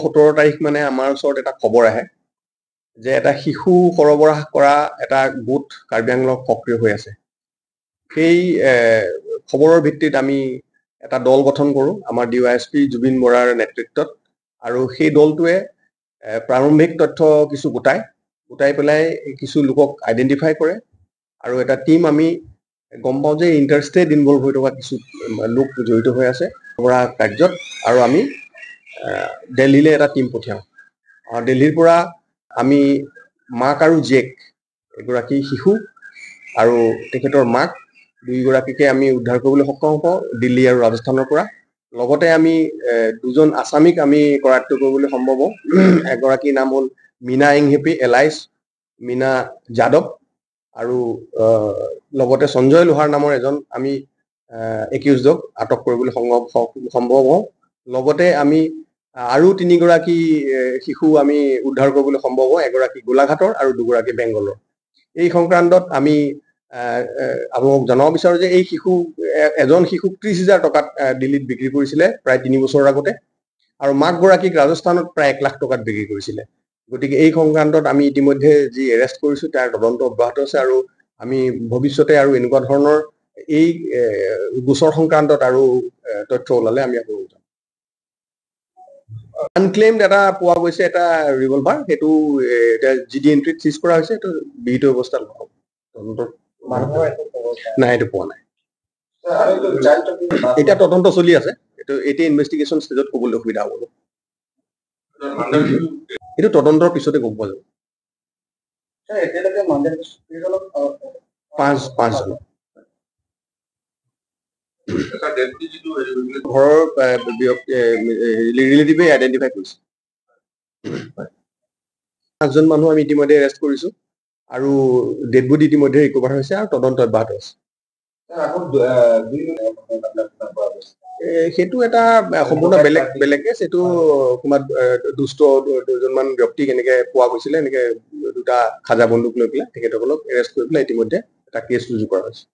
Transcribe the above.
16-17 তাৰিখ মানে আমাৰ ওচৰত এটা খবৰ আহে যে এটা শিশু সৰবৰাহ কৰা এটা গোট কাৰ্বি আংলঙত সক্ৰিয় হৈ আছে। সেই খবৰৰ ভিত্তিত আমি এটা দল গঠন কৰোঁ আমাৰ DYSP Zubeen বৰাৰ নেতৃত্বত, আৰু সেই দলটোৱে প্ৰাৰম্ভিক তথ্য কিছু গোটাই পেলাই কিছু লোকক আইডেণ্টিফাই কৰে আৰু এটা টীম আমি গম পাওঁ যে ইণ্টাৰষ্টেট ইনভলভ হৈ থকা কিছু লোক জড়িত হৈ আছে সৰবৰাহ কাৰ্যত, আৰু আমি দিল্লীলৈ এটা টীম পঠিয়াওঁ। দিল্লীৰ পৰা আমি মাক আৰু জীয়েক, এগৰাকী শিশু আৰু তেখেতৰ মাক, দুয়োগৰাকীকে আমি উদ্ধাৰ কৰিবলৈ সক্ষম হওঁ দিল্লী আৰু ৰাজস্থানৰ পৰা। লগতে আমি দুজন আছামীক আমি কৰায়ত্ব কৰিবলৈ সম্ভৱ হওঁ। এগৰাকীৰ নাম হ'ল মীনা ইংহেপি এলাইছ মীনা যাদৱ, আৰু লগতে সঞ্জয় লোহাৰ নামৰ এজন আমি একিউজডক আটক কৰিবলৈ সম্ভৱ হওঁ। লগতে আমি আৰু তিনিগৰাকী শিশু আমি উদ্ধাৰ কৰিবলৈ সম্ভৱ হওঁ, এগৰাকী গোলাঘাটৰ আৰু দুগৰাকী বেংগলৰ। এই সংক্ৰান্তত আমি আপোনালোকক জনাব বিচাৰোঁ যে এই শিশু এজন শিশুক 30,000 টকাত দিল্লীত বিক্ৰী কৰিছিলে প্ৰায় 3 বছৰৰ আগতে, আৰু মাকগৰাকীক ৰাজস্থানত প্ৰায় 1 লাখ টকাত বিক্ৰী কৰিছিলে। গতিকে এই সংক্ৰান্তত আমি ইতিমধ্যে যি এৰেষ্ট কৰিছোঁ তাৰ তদন্ত অব্যাহত আছে, আৰু আমি ভৱিষ্যতে আৰু এনেকুৱা ধৰণৰ এই গোচৰ সংক্ৰান্তত আৰু তথ্য ওলালে আমি আপোনালোকক জনাম। আনক্লেইমড এটা পোৱা গৈছে, এটা ৰিভলভাৰ, সেইটো এতিয়া জি ডি এণ্ট্ৰিত চিজ কৰা হৈছে, এইটো বিহিত অৱস্থাত তদন্ত নাই, এইটো পোৱা নাই। এতিয়া তদন্ত চলি আছে, এইটো এতিয়া ইনভেষ্টিগেশ্যন ষ্টেজত ক'বলৈ অসুবিধা হ'ব, এইটো তদন্তৰ পিছতে গম পোৱা যাব। পাঁচজন ঘৰৰ ৰিলেটিভে আইডেণ্টিফাই কৰিছে। 5জন মানুহ আমি ইতিমধ্যে এৰেষ্ট কৰিছো আৰু ডেড বডি ইতিমধ্যে ৰিকভাৰ হৈছে আৰু তদন্ত অব্যাহত আছে। সেইটো এটা সম্পূৰ্ণ বেলেগ কেছ। এইটো কোনোবা দুষ্ট দুজনমান ব্যক্তিক এনেকে পোৱা গৈছিলে, এনেকে দুটা খাজা বন্দুক লৈ পেলাই তেখেতসকলক এৰেষ্ট কৰি পেলাই ইতিমধ্যে এটা কেছ ৰুজু কৰা হৈছে।